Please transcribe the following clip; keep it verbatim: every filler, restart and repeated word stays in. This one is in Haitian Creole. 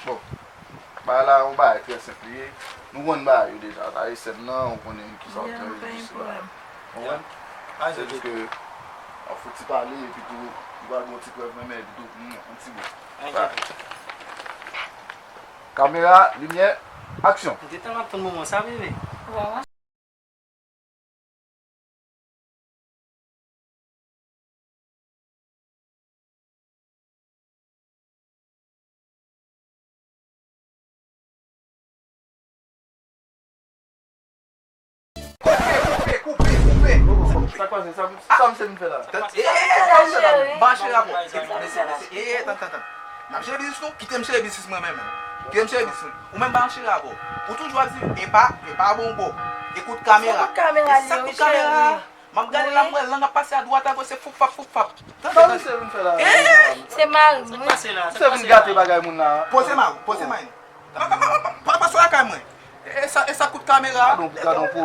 Bon, bagay la, yon bagay trè senp li ye. Nou konn bagay yo deja. Sa e sèn nan, ou konnen ki sa w ap fè, jis la. Konprann? Se jis ke w ap fouti pale, epi tou, ou pral gen yon ti prèv nan men, epi tou, hmm, yon ti bout. Kamera, limyè, aksyon. M te tann ap tann moman sa, bebe. Koupe, koupe, koupe, koupe. Sa k pase? Sa, sa misye vin fè la? Tande, e, e, e, e, e, ba cheri a bon. E, e, e, tann, tann, tann. N ap jere biznis nou, kite m jere biznis mwen menm. Kite m jere biznis mwen. Ou menm ba cheri a bon. Ou toujou ap di, epa, epa bon bon. Ekout kamera. Sa kout kamera li yo, cheri. M ap gade la, m wè lang ap pase adwat agoch, se foufap, foufap. Tande, tande. Sa misye vin fè la? Se mari m, wi. Misye vin gate bagay moun la. Poze may ou, poze may nou. Pa, pa, pa, pa, pa sou lakay mwen. E sa, e sa kout kamera. Gadon, gadon pou